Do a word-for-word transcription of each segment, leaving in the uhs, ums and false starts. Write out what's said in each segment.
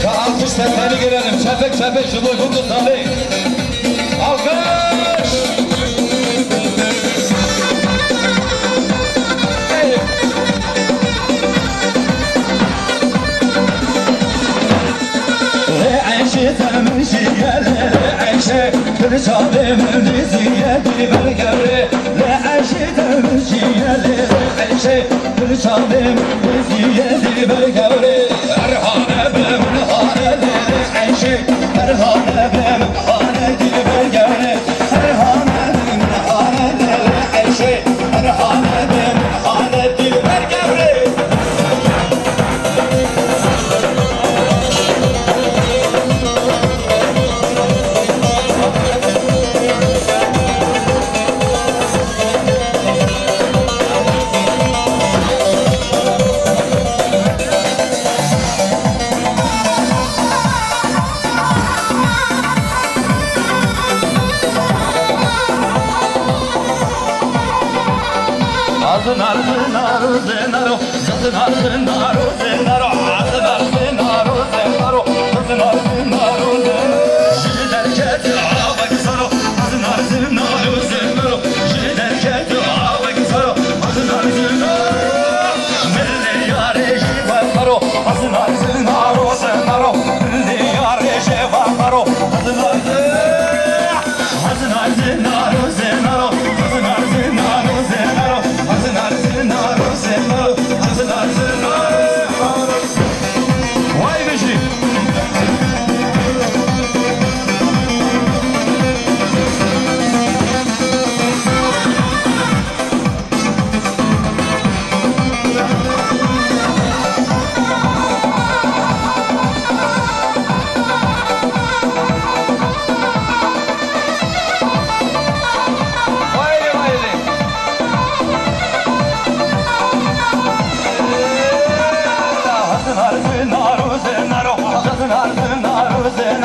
Ka alkış seslerini görelim. Çepik çepik, ji bo Gund û Salê. Alkış! Lê eşê te min jiye, lê, lê eşê, tu çavê min diziye, dilber gewrê. Lê eşê te min jiye, lê, lê eşê, tu çavê min diziye, dilber gewrê. Her hane be min hane, lê, lê eşê, her hane be min hane, dilber gewrê. Her hane be min hane, lê, lê eşê, her hane be min hane, dilber gewrê. Azın arzın arı zenaro. Zınaro, zınaro, zınaro, zınaro, zınaro, zınaro, zınaro, zınaro. Ji derket avek zaro, zınaro, zınaro, zınaro. Ji derket avek zaro, zınaro, zınaro. Milli yarê ji vexaro, zınaro, zınaro, zınaro. Milli yarê ji vexaro, zınaro, zınaro.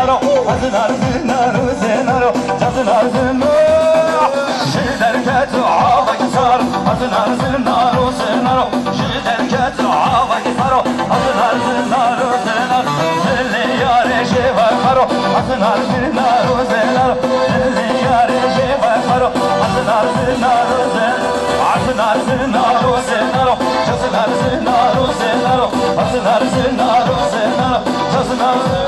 Hazinar zinaro zinaro, hazinar zinaro. Ji derket avek sar, hazinar zinaro zinaro. Ji derket avek saro, hazinar zinaro zinaro. Zilê yarê jê vekaro, hazinar zinaro zinaro. Zilê yarê jê vekaro, hazinar zinaro zinaro. Hazinar zinaro zinaro, hazinar zinaro zinaro. Hazinar zinaro zinaro, hazinar zinaro.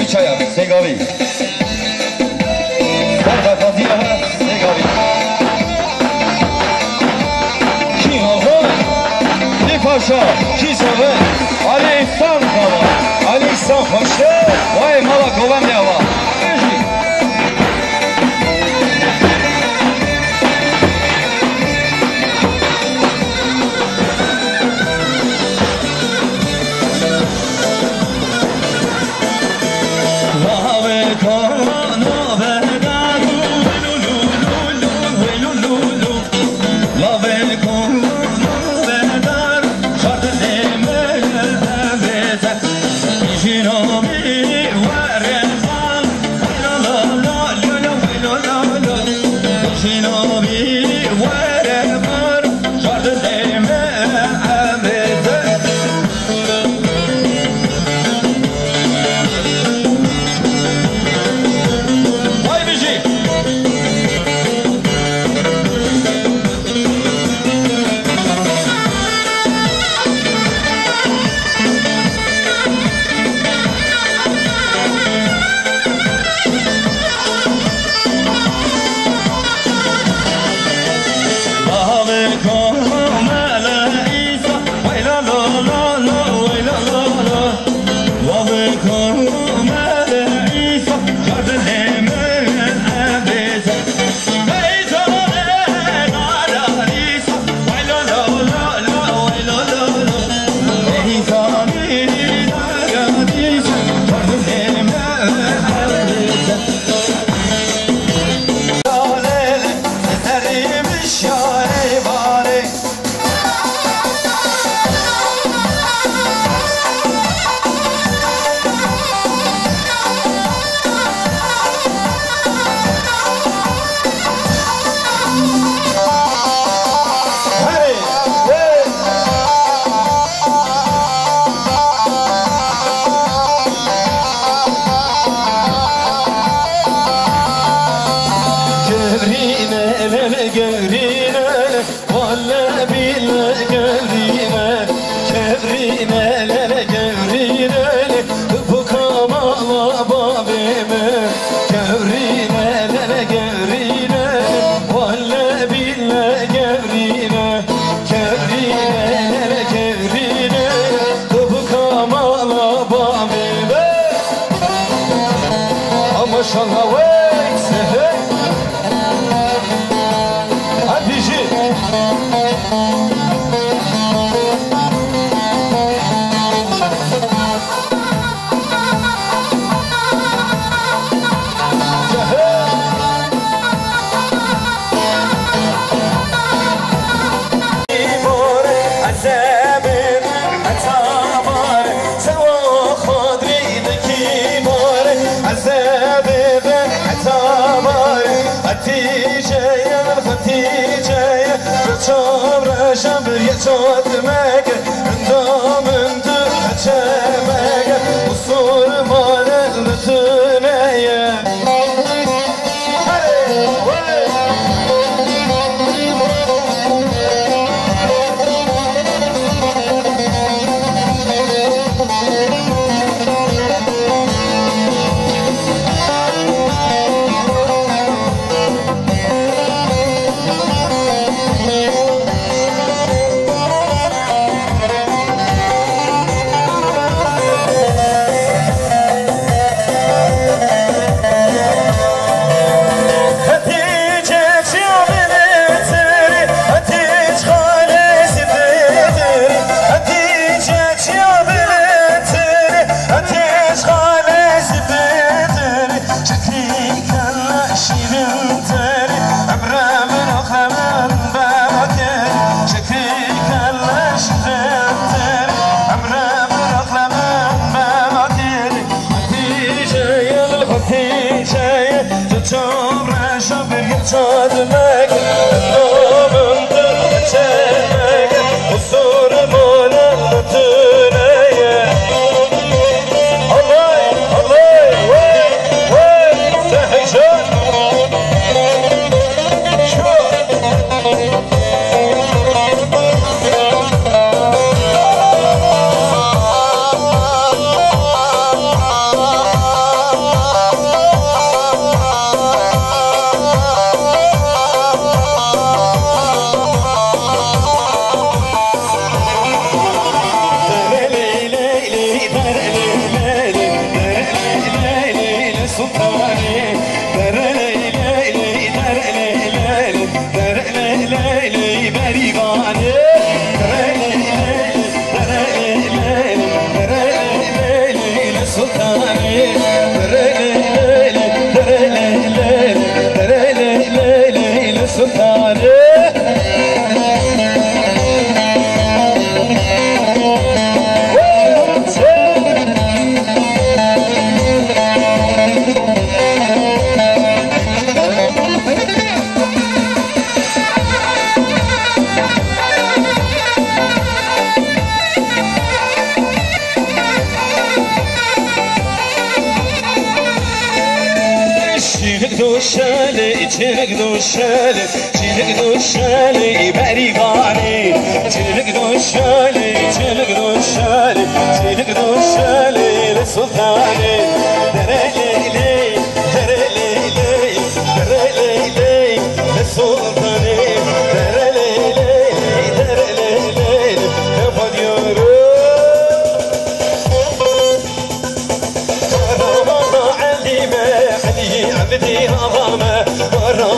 Üç ayak, Sengavî. Barda Fatiha, Sengavî. Kî Alxo, Kî Paşa, Kî Soğuk, Ali İhsan Kava, Ali İhsan Paşa, vay mala govendê ava. Bêjî. Hay bijî. Gevrîne, lele, gevrîne. Vallahi billahi gevrîne, gevrîne, lele gevrîne, bu kamala bavê min. Gevrîne, lele gevrîne, vallahi billahi gevrîne, gevrîne, lele gevrîne, bu kamala bavê min. Ama şallah wey seher. Hadi jî. Hatice, Hatice, çavreşan bir ye çatmege, endamın tu çemege, usurmane nutneye. Çinik duşeli, çinik duşeli, çinik duşeli, berivanî. Çinik duşeli, çinik duşeli, çinik duşeli, li sultanî. Dere ley ley, dere ley ley, dere ley ley, li sultanî. Dere ley ley, dere ley ley, kafa diyoruz. Mala Elî me, Elî Ebdî axa me.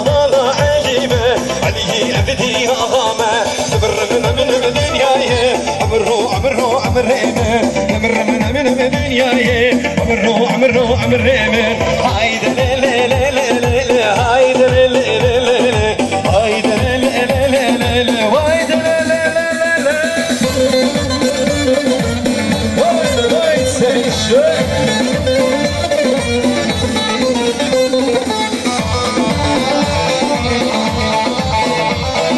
Mala Elî me, Elî Ebdî axa me. Sibir min min min dinyayê, emir ro, emir ro, emir rê min. Emir min min min dinyayê, emir ro, emir ro, emir rê min. Haydi le